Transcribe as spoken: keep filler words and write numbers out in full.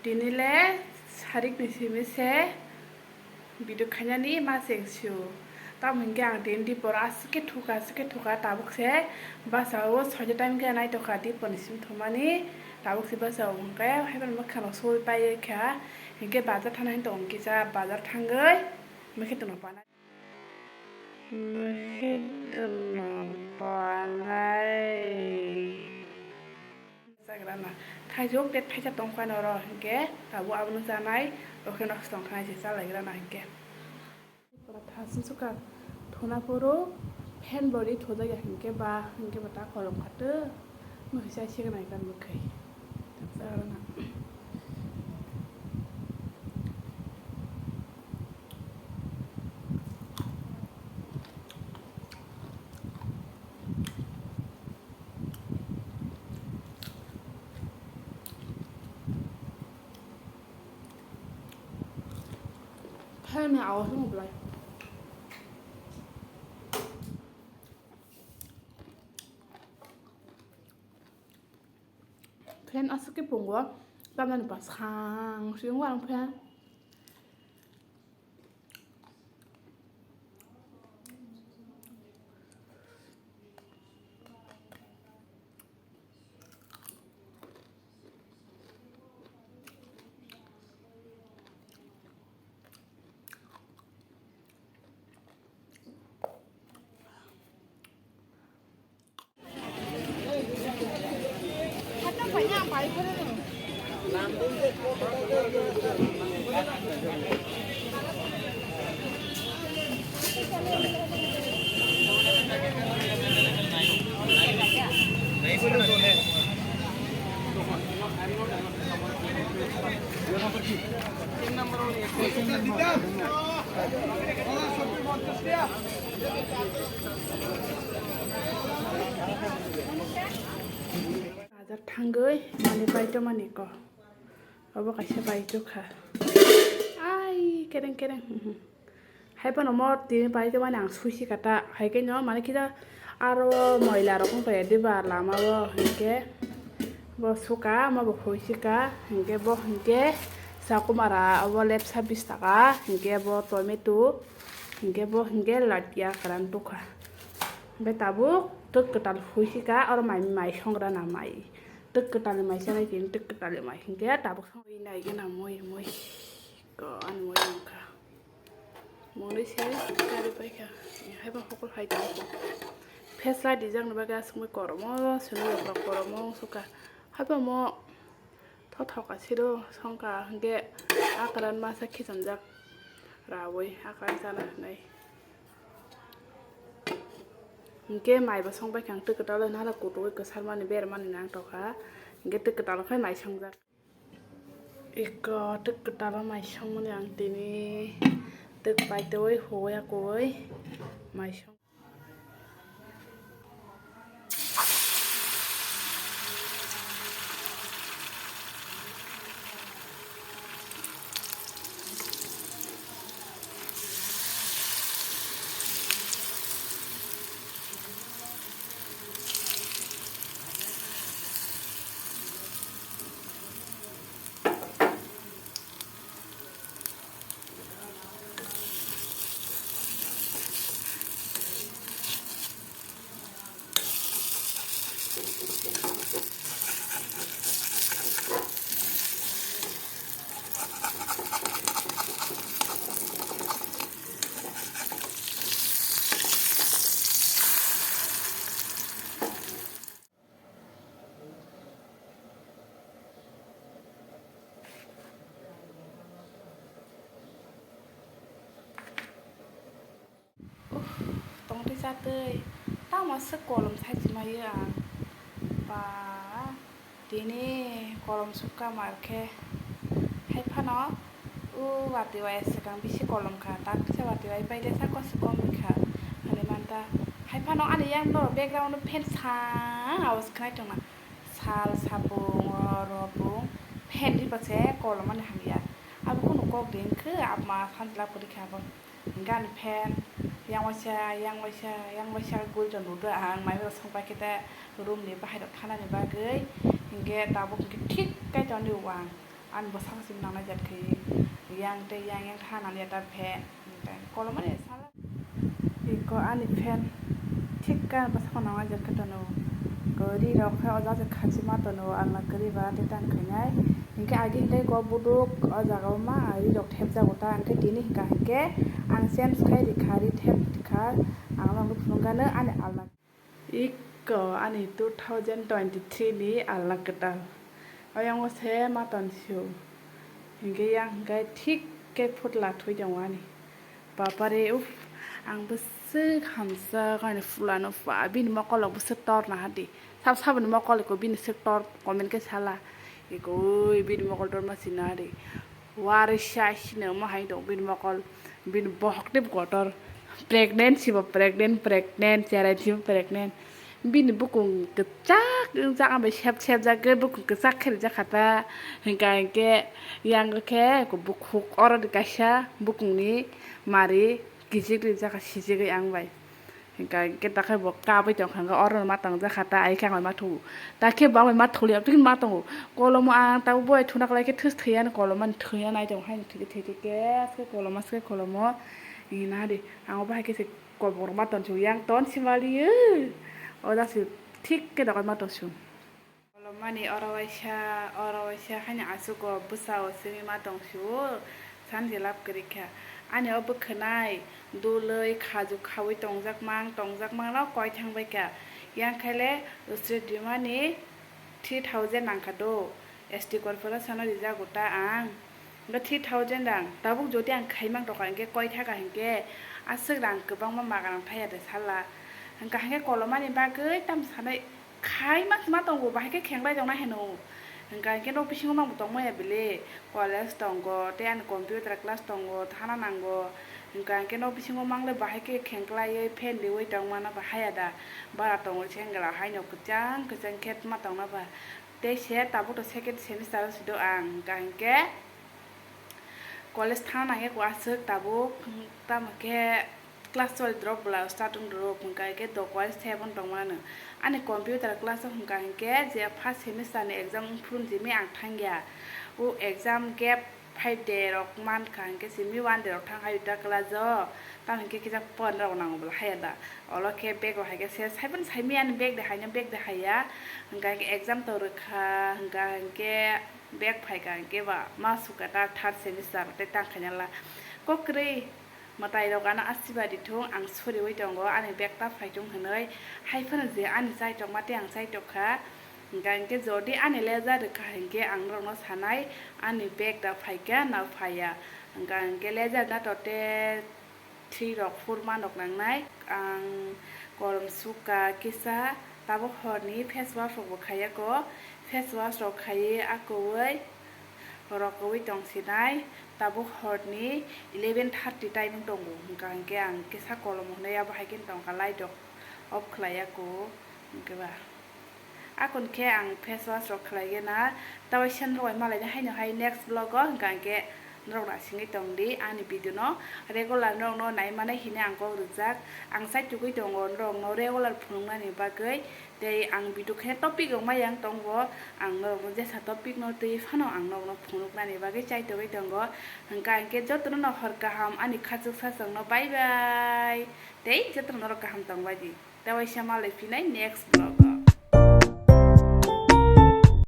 Tini le sarik ni simi se video khainani ma cheng sio. Tamo hinkhe ang tini dipor aswk khe thuka, aswk khe thuka, tabuk se basa o soita time khe naitokha dipor ni simi thumani, tabuk se basa o hinkhe haiphano mwkhang rok soi pai kha, hinkhe bazar thana hinwi tongo kisa, bazar thangwi mwkhang tongno panai. Chagrana. Thaijok tei thaisa tongkha noro hinkhe tabuk abono chanai, okhe nok tongkha se chalaigrana hinkhe. Pura thasung suka thuna phuru fan body thojak ya hinkhe ba hinkhe ba ta kolom khato. Mwkhwi chai se nai kan mwkhwi. Chagrana. Fan ni awas wng belai. Fan aswk khe pungo, tamni bwskango se wng fan. Bazar thangwi manwi paito mani ko. Obo kaisa paito kha. Ai, kereng kereng. Mhm. Hai phano mo tini paito mani ang suisi kata. Hai khe no mani kisa aro moila rok wng tong ya diba lama o hinkhe bo suka, mo bo huisi ka. Hinkhe bo hinkhe sakumara obo lepsa bis taka. Hinkhe bo tomato. Hinkhe bo hinkhe latia kwran tukha. Hinkhe tabuk twk kwtal huisi ka oro mai, mai songra na mai. Twk kwtal ni mai sanai tini twk kwtal ni mai hinkhe tabuk song. Ui nai gana moi moi. Ko ani moi wngkha. Monwi se kari paikha. Haiba hokol hai tongkha. Feslai dijak ni bagwi aswk moi koromo swnwi rok koromo wngsuka. Haiba mo thothok asiro songkha hinkhe akran masa khichomjak rawi akran chana hinwi. Hinkhe mai bo song paikha ang twk kwtal nala kutuwi kwsarmani bermani nang tokha. Hinkhe twk kwtal khai mai songjak. Eko twk kwtal o mai songmani ang tini twk paitwi huwi akui mai song. Uff, tongtwi chatwi, tamo swk kolom saichwmaio ang. Ba, tini kolom sukha mar khe. Hai phano, o watwi waya swkang bisi kolom kha, tak kisa watwi waya paide sako se kom kha, hwnwi manta. Hai phano ani yang norok background o fan sang awas khnai tongna. Sal, sapung, oro, bung, fan ri ba se kolom ani hamya. Abo kunu kok de wngkhe, abo ma phan jla kwrwi kha abo. Gani fan, yang waisa, yang waisa, yang waisa gul rok nudo ang, mai rok song pai khe ta room ni bahai rok thana ni bagwi. Hinkhe tabuk hinkhe thik kaitor ni wang. Ani bwskango se nangnai jak khe yang tei yang yang tha nang ya ta phe. Kolomani sala. Iko ani fan thik ka bwskango nangnai jak khe tono. Ko ri rok khe o jaga khachi ma tono alna kwrwi ba tei tan khainai. Hinkhe agi hinkhe ko buduk o jaga o ma ri rok thepjago ta hinkhe tini hinkha hinkhe ang change khai rikha ri thep rikha ang nokno phunukgano ani alna. Iko ani two thousand twenty-three ni alna kwtal. Oyongo se ma tonsio. Hinkhe yang hinkhe thik khe phutla thui tongo ani. Bapare, uff, ang bwswk hamjak ani fulano pha, bini mokol rok bwswk tor naha di. Sab saboni mokol iko bini swk tor comment khe sala. Iko ui bini mokol tor ma sina di. Warisa sini omo hai dok bini mokol, bini bohok tei kotor. Pregnant sibo pregnant, pregnant, cherai sibo pregnant. Bini bukung kwchak wngjak, abo sep sep jak, bukung kwchak khe rijak kha ta. Hinkha hinkhe yang khe bukhuk oro ni kaisa bukungni mari kijik rijak kha, sijigwi ang bai. Hinkha hinkhe takhai bo kabui tongkha, hinkhe oro ma tongjak kha ta, ai khe ang bai ma thugo. Ta khe bo ang bai ma thulia, aboni ma tongo. Kolomo ang tabuk bo ai thuna kwlai khe thwis thwiya, kolomo ani thwiya nai tongo, haino thwide thwide khe aske kolomo, aske kolomo. Ina di, ang bo hai khe se kobor ma tonsuk, yang ton si maliyo. O jaga se thik khe dokai ma tonsuk. Kolomani oro waisa, oro waisa haino aswk o bwsa o simi ma tongsu, sanjelap kwrwi kha. Ani o bwkhwnai dulwi khaju khaui tongjak mang, tongjak mang no koi thang bai kha. Yang khaile usrit rimani three thousand nang kha do, S T corporation o rijak uta ang. Hwnkhe three thousand rang, tabuk jodi ang khaimang tongkha hinkhe koi thaka hinkhe aswk rang kwbangma maga rang thaya de sala. Hwnkha hinkhe kolomani bagwi tamo sanai. Khai ma, ma tongo, bahai khe khenglai tongna heno. Hwnkha hinkhe nok bisingo mangbo tongmaya bele. College tongo, tei ani computer class tongo, thana nango. Hwnkha hinkhe nok bisingo mangle bahai khe khenglaiwi fan riwi tongmano bahai ya da. Bara tongo sengla haino kwchang kwchang khe ma tongna ba. Tei se tabuk to second semester o sido ang. Hwnkha hinkhe college thana nangya ko aswk tabuk, tamo khe class twelve drop bwla starting drop hwnkha hinkhe do college thai abono tongmano. Ani computer class o hwnkha hinkhe je first semester ni exam wngphuru jemi ang thangya. O exam gap five day rok mankha hinkhe simi one day rok thang hai da class o. Tamo hinkhe kisa phone rok nango bwla haiya da. Olo khe bag o hai khe se saiphano saimanya ani bag de haino bag de haiya. Hwnkha hinkhe exam to rwkha hwnkha hinkhe bag phaikha hinkhe ba ma sukha ta third semester tei tang khaina la. Kok kwrwi mwtai rok ano asibadi thung, ang suriwi tongo ani bag ta phaitung hwnwi. Hai phano je ani chai tongma tei ang chai tongkha. Hwnkha hinkhe jodi ani leja rwkha hinkhe ang norokno sanai ani bag da phaikha na phaiya. Hwnkha hinkhe leja na tote three rok phur manok nangnai. Ang kolom suka kisa, tabuk horni face wash rokbo khaiya ko, face wash rok khaiwi akowi rokwi tongsinai. Tabuk horni eleven thirty timing tongo, hwnkha hinkhe ang kisa kolom hwnwi abo hai khe tongkha, light rok off khlaiya ko, hinkhe ba. Akon khe ang face wash rok khlai gena, tei waisa norok bai malai ni haino hai next vlog o hwnkha hinkhe norok naisingwi tong di ani video no, regular norok no nai mani hwnwi ang kok rwjak. Ang chai tugwi tongo norok no regular phunuk nani bagwi, tei ang video khe topic rok ma yang tongo, ang norok no jesa topic no twi phano ang norok no phunuk nani bagwi chai tugwi tongo. Hwnkha hinkhe joto no hor kaham ani khachuk sachang no bye bye, tei joto no norok kaham tong bai di. Tei waisa malai phinai next vlog.